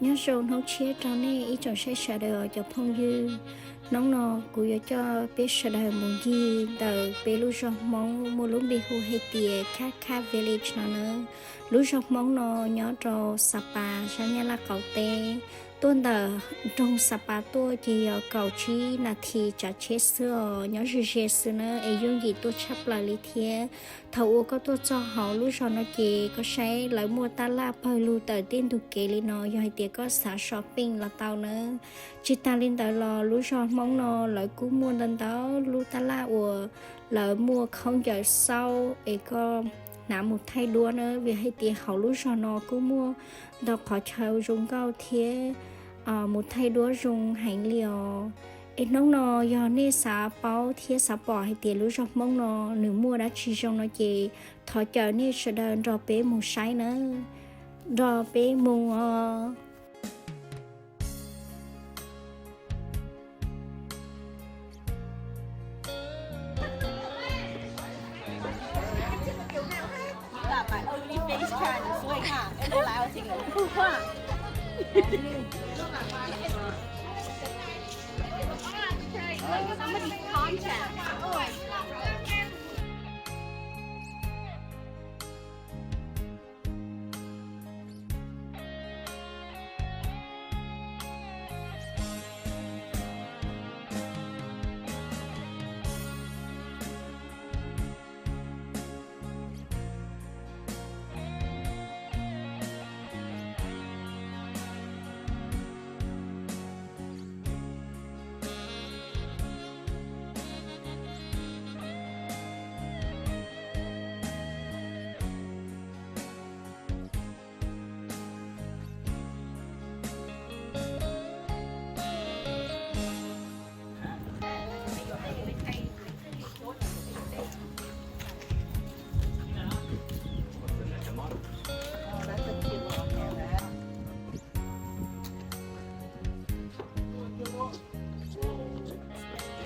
Nyob zoo hnub tshiab rau nej ib tsoom saib sawv daws os cov phooj ywg. Hnub no kuv yuav coj peb sawv daws mus ncig ntawm peb lub zos Hmoob muaj lub npe hu hais tias Khab Khab Village no nawb. Lub zos Hmoob no nyob rau Xa Pas sab Nyab Laj qaum teb. Tuaj ntawm nroog Xa Pas tuaj ces yog kaum tsib nas this tsav tsheb xwb os, nyob ze ze xwb na es yooj yim tuaj tshaj plaws li thiab. Thaum uas koj tuaj txog hauv lub zos no ces koj saib lawv muaj tab laj pawg lug tawm tej ntug kev li no, yog hais tias koj xav shopping los tau nawb. Tsis tas li ntawd los lub zos Hmoob no lawv kuj muaj ntau ntau lub tab laj uas lawv muaj khaub ncaws xauj es koj hnav mus thaij duab na, vim hais tias hauv lub zos no kuj muaj ntau qhov chaw zoo nkauj thiab mus thaij duab zoo heev li os. Es hnub no yog nej xav paub thiab xav pom hais tias lub zos Hmoob no nws muaj dab tsi zoo no ces thov caw nej sawv daws nrog peb mus saib nawb, nrog peb mus os.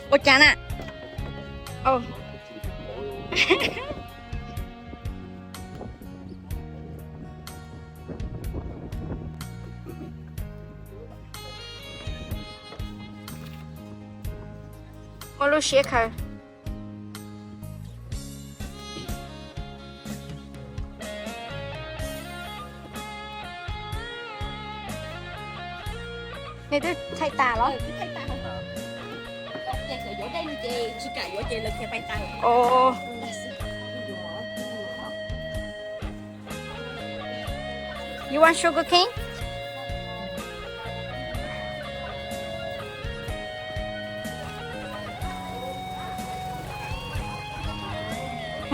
Ua cas na? Ua lub siab khaws. Nws twb thaij tas los? Ồ. You want sugar cane?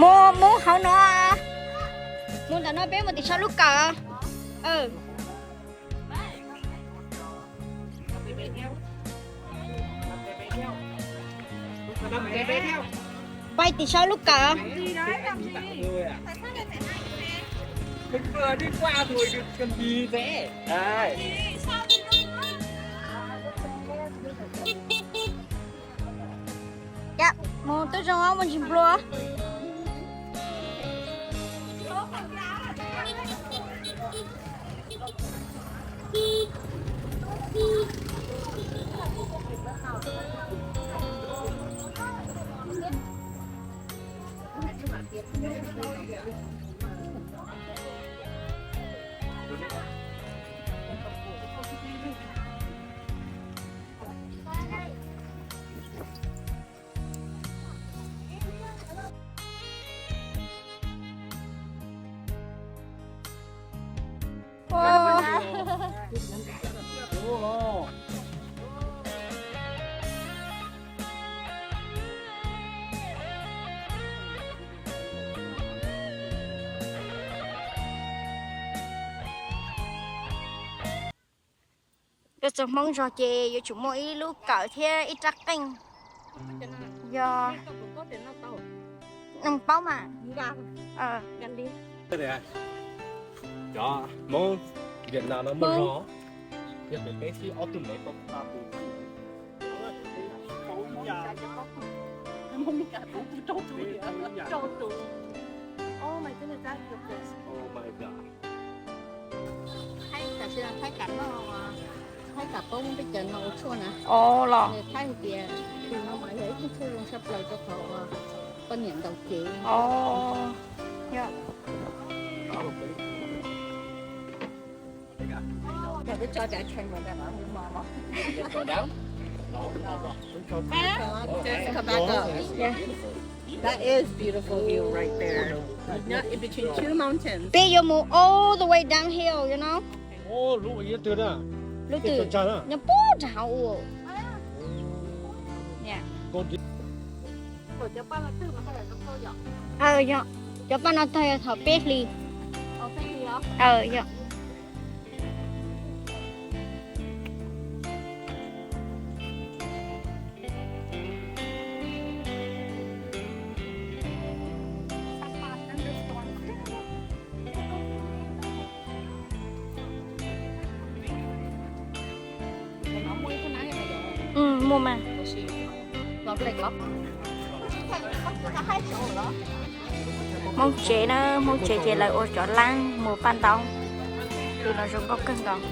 Mus, mus hauv no. Mus ntawm no peb mus tim sau lub kawm. Pais tim sau lub kawm. Mus twb zoo mus ntsis nplua. Tuaj txog Hmoob zog ces yuav tsum muaj ib lub kawm thiab ib rab qeej. Yog, paub mas. Cov Hmoob Việt Nam no muaj zog, yog peb sib ob tug me tau ta tus. Oh my God. Thaib kam noj, Thaib kam paub peb cov no ua tshuaj na. Os los. Nws Thaib hais tias tus no mas yog ib tug tshuaj zoo tshaj plaws rau qhov uas poj niam ntaus cev. Os, yog. Peb tso camera ntawm no mus mos mos. That is beautiful view right there. Not in between two mountains. Peb yuav mus all the way downhill, you know? Lub twg? Nyob puag nram hauv ua. Yog, cov paj no tag yog thaum peb hlis. Yog. Muaj mas. Hmoob tsev na, Hmoob tsev ces lawv ua cov lab mus paj ntaub, tus no zoo nkauj kawg nkaus.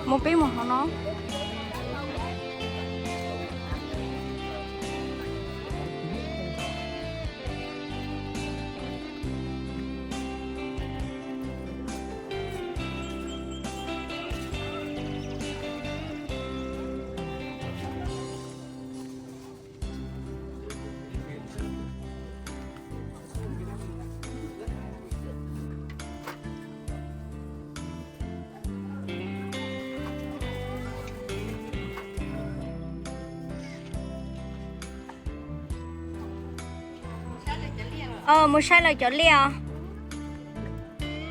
Mus peb mus hauv no. Mus saib lawv cov liaj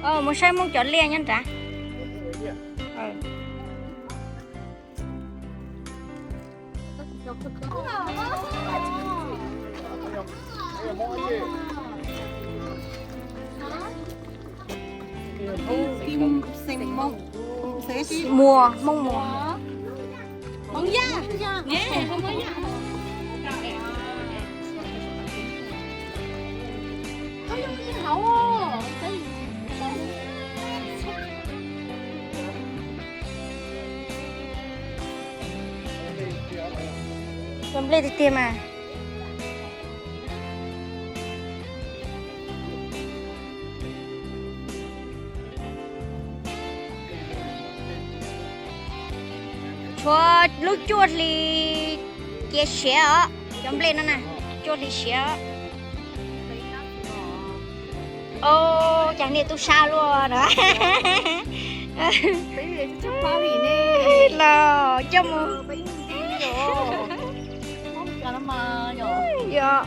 os. Mus saib Hmoob cov liaj nyob nrad. Muas, Hmoob Muas. Cov nplej tiag tiag mas. Tshuav lub cuaj hli cia siav os, cov nplej no na, cuaj hli siav os. Au, cas niag tub sab luaj na. Los coj mus. Yog.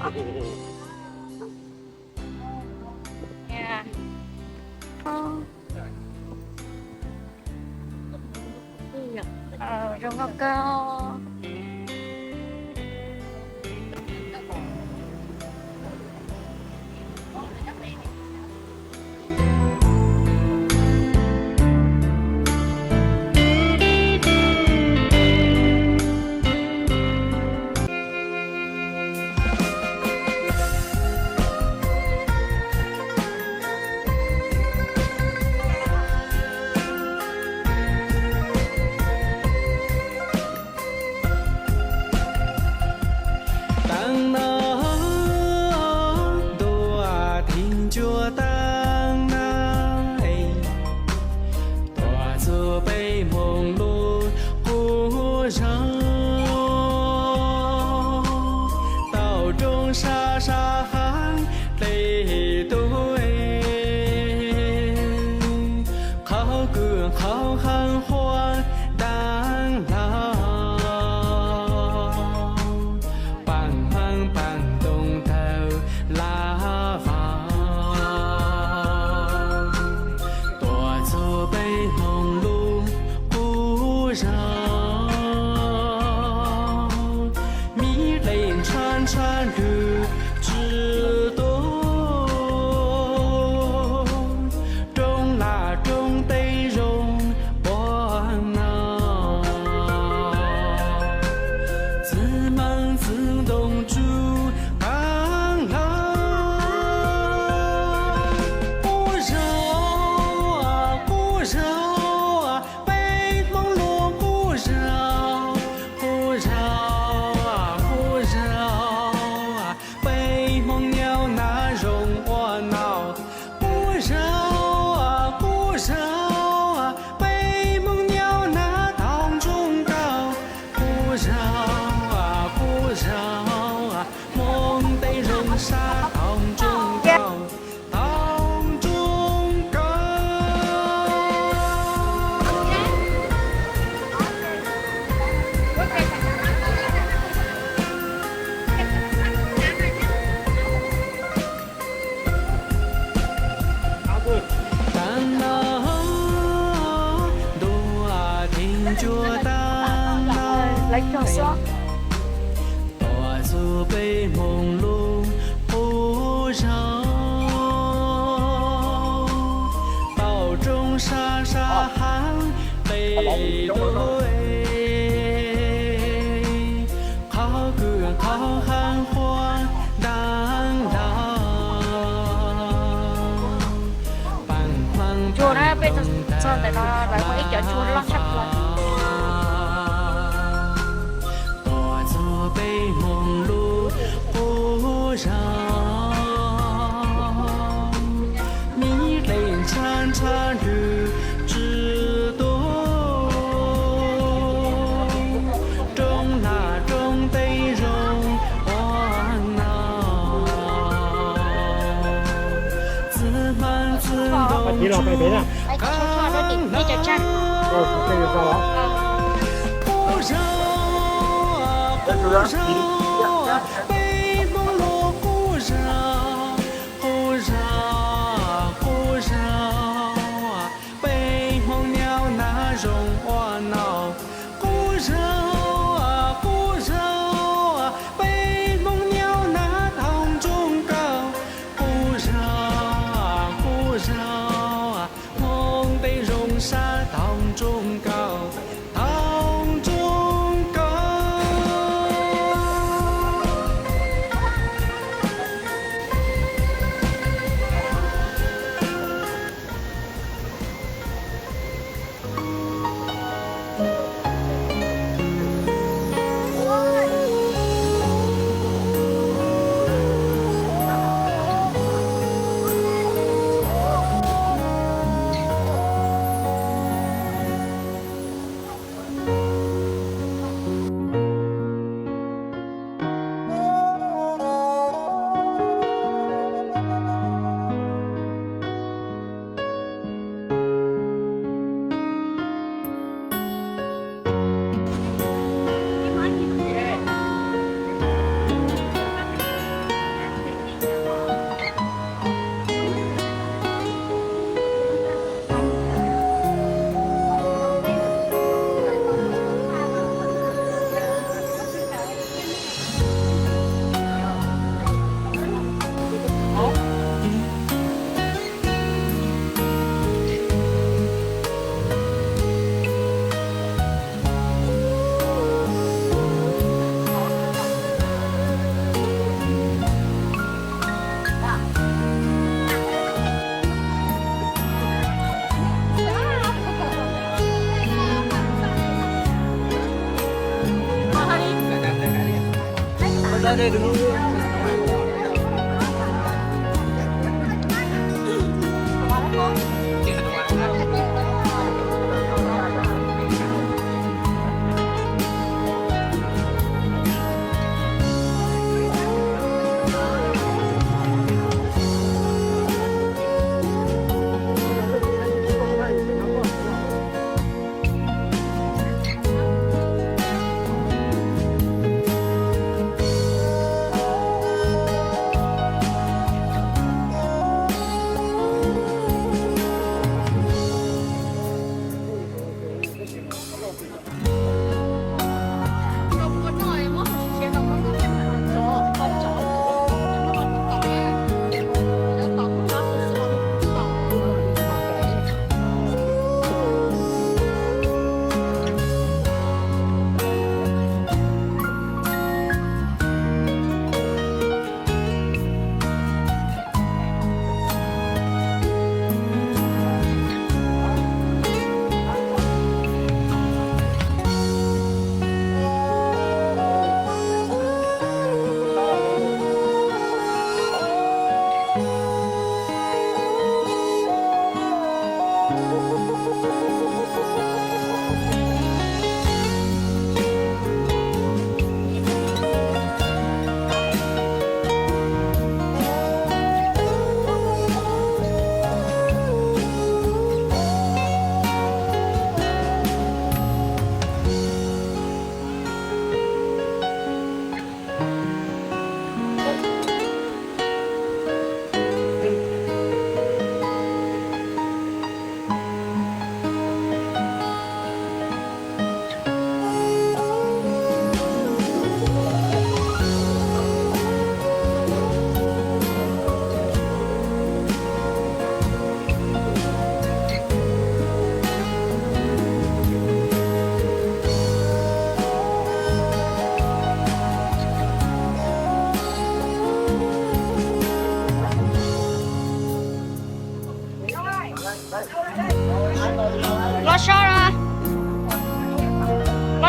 Zoo nkauj kawg. Taab no ntuj, thib ncua taab na, tuaj txug peb hmoov lub qub zog, tau roob sab sab hab dlej tub, qhov kws qhov heev huam taab laug, paam hmab paam ntoo tawg laj vaag, tuaj txug peb hmoov lub qub zog, miv dlej ntshab ntshab lwg tsi tuaj, roob laj roob teb zoo puag no, txwv meej txwv ntoo sab tau ntsoo kaus, tau ntsoo kaus. Tav no ntuj thib cuaj tav no, tuaj txug peb hmoov lub qub zog, tau rooj sab sab hab peb tug, qhov kws qhov hab quaj ntaag ntaug, paam hmaag txog ntawm no lawv muaj ib cov tsua loj tshaj plaws. Tuaj txug peb hmoov lub qub zog, miv dlej ntshav ntshav ntws tsi tu, rooj nag rooj teb zoo ua no, txwv hmab txwv nkoos qab no. Qub zog, qub zog, peb hmoov lub qub zog, qub zog, qub zog, peb hmoov nyab nab zoo ua no. Qub zog, qub zog, peb hmoov nyab nab tau ntsoo kaus. Qub zog, qub zog, hmoov tej zoo sab tau ntsoo kaus, tau ntsoo kaus.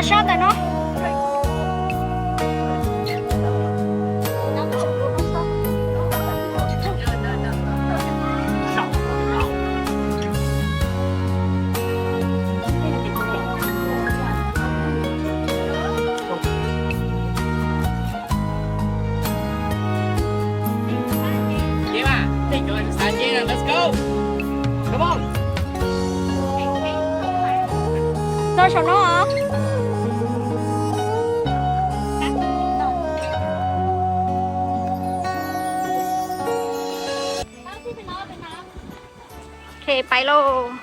Sab ntawm no. Tau saum no os. Ok, pais lauj.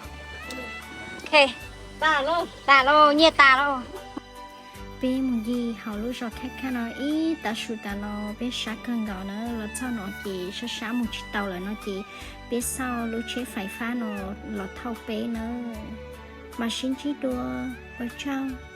Ok, tas lauj, nyiaj tas lauj. Peb mus ncig hauv lub zos Khab Khab no ib tav su tas los peb sab kawg nkaus na, los txog no ces sab sab mus tsis tau lawm no ces peb xauj lub tsheb fais fab no los thauj peb na. Mam sib ntsib dua, ua tsaug.